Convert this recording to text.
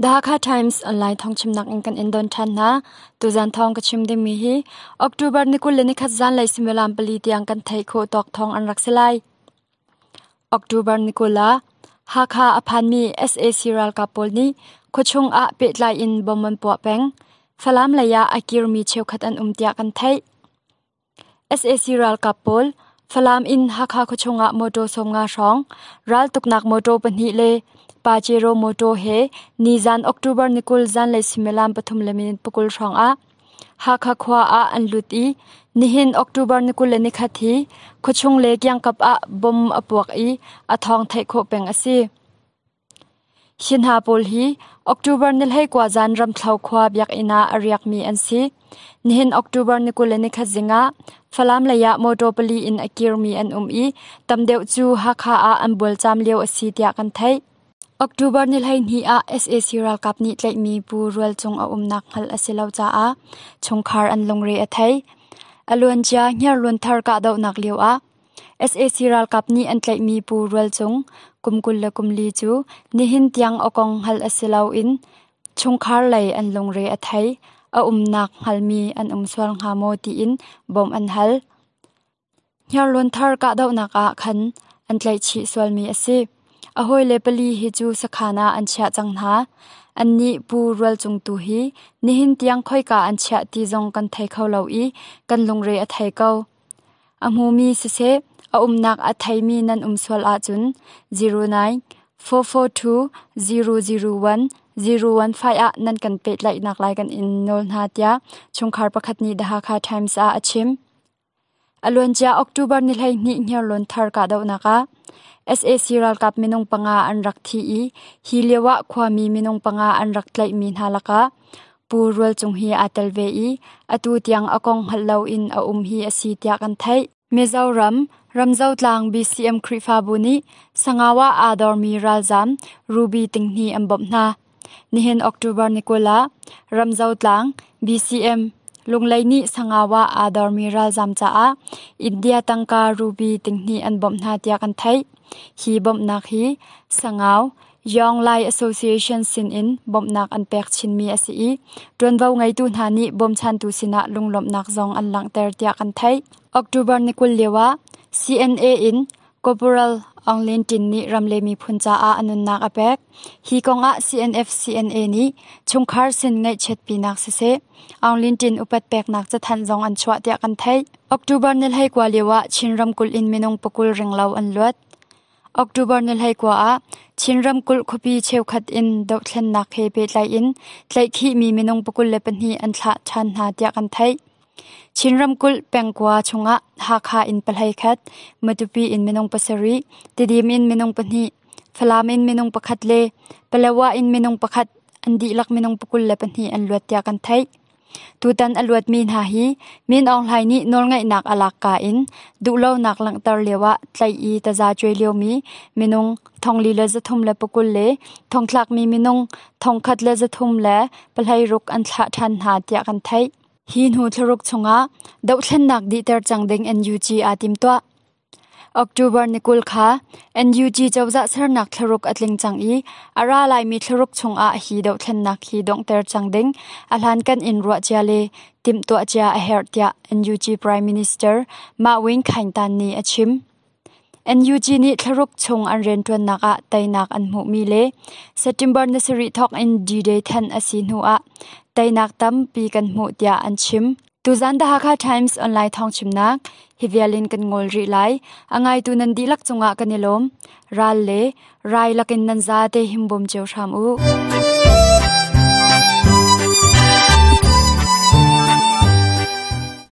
The Hakha Times online thawngchimnak in kan in don ṭhan hna. Tuzan thawng ka chim dingmi hi October ni 21 zanlei suimilam 4 tiang kan theih khawh tawk thawng an rak si lai. October ni 20 ah Hakha a phanmi sac ralkap pawl nih khuachung ah pehtlai in bom an puah peng. Falam lei ah a kirmi cheukhat an um tiah kan theih. Sac ralkap pawl Falam in Hakha khuachung ah mawṭaw 50 hrawng, raltuknak mawṭaw pahnih le Pajero mawṭaw he nizan October ni 20 zanlei suimilam 3:20 hrawng ah Hakha khua ah an lut i nihin October ni 21 hi khuachung le kiangkap ah bom a puak i a thawng theih khawh peng a si. Hi hna pawl hi October ni 19 zan Ramthlo khua biakinn ah a riakmi an si. Nihin October ni 21 zing ah Falam lei ah mawṭaw pali in a kirmi an um i tam deuh cu Hakha ah an bualcaam lio a si tiah kan theih. October ni 12 ah sac ralkap nih tlaihmi Pu Rual Cung a umnak hngalh a si lo caah chungkhar an lungre a thei. A luancia Hniarlawn thar kahdohnak lio ah Sac ralkap nih an tlaihmi Pu Rual Cung, kum 24 cu nihin tiang a kong hngalh a si loin chungkhar lei an lungre a thei. A umnak hngalmi an um sual hnga maw tiin bawmh an hal. Hniarlawn thar kahdohnak ah khan an tlaihchih sualmi a si. A hawile pali hi cu sakhan ah an chiah cang hna. Annih Pu Rual Cung tu hi nihin tiang khoika an chiah ti zong kan thei kho lo i kan lungre a thei ko. A hmumi siseh, a umnak a theimi nan um sual ahcun 09 442 001 015 ah nan kan pehtlaihnak lai kan in nawl hna tiah chungkhar pakhat nih The Hakha Times ah a chim. A luancia October ni 12 Hniarlawn thar kahdohnak ah sac ralkap minung panga an rak thi i hi lio ah khuami minung panga an rak tlaihmi hna lakah Pu Rual Cung hi aa tel ve i atu tiang a kong hngalh loin a um hi a si tiah kan theih. Mizoram Ramzotlang BCM Khrihfabu nih Sangau ah aa dormi ralzaam Ruby Tinghni an bawmh hna. Nihin October ni 20 ah Ramzotlang BCM Lunglei nih Sangau ah aa dormi ralzaam caah India tangka Ruby Tinghni an bawmh hna tiah kan theih. Hi bawmhnak hi Sangau Young Lai Association sinin bawmhnak an pek chinmi a si i ṭuanvo ngeitu hna nih bawmchantu sinah lunglawmhnak zong an langhter tiah kan theih. October ni 20 lio ah CNA in Corporal Aung Lin Tin nih ram le miphun caah a nunnak a pek. Hi kongah CNF-CNA nih chungkhar sin ngaihchiatpinak siseh, Aung Lin Tin upat peknak cathanh zong an chuah tiah kan theih. October ni 19 lio ah Chin ramkulh in minung pakul ringlo an luat. October ni 19 ah Chin ramkulh khuapi cheukhat in dohthlennak he pehtlai in tlaihkhihmi minung 22 an thlah ṭhan hna tiah kan theih. Chin ramkulh pengkua chungah Hakha in 11, Matupi in minung pasarih, Tidim in minung pahnih, Falam in minung pakhat le Palawa in minung pakhat an dihlak minung 22 an luat tiah kan theih. Tutan a luatmi hna hi Min Aung Hlaing nih nawlngeihnak a lak ka in duhlonak langhter lioah tlaih i tazacuai liomi minung 4320 le thongthlakmi minung 1316 an thlah ṭhan hna tiah kan theih. Hi hnu thlaruk chungah dohthlennak dihter cang ding NUG aa timtuah. October ni 20 kha NUG cozah sernak thlaruk a tling cang i a ra laimi thlaruk chungah hi dohthlennak hi donghter cang ding a hlankan in ruahcia le timhtuah cia a herh tiah NUG Prime Minister Mah Win Khaing Tan nih a chim. NUG nih thlaruk chung an rianṭuannak ah teinak an hmuhmi le September ni sarih thawk in D-Day thanh a si hnu ah teinak tampi kan hmuh tiah an chim. Tuzan The Hakha Times online thawngchimnak hi vial in kan ngol rih lai. A ngaitu nan dihlak cungah kan i lawm. Ral le rai lakin nan zate himbawm cio hram u.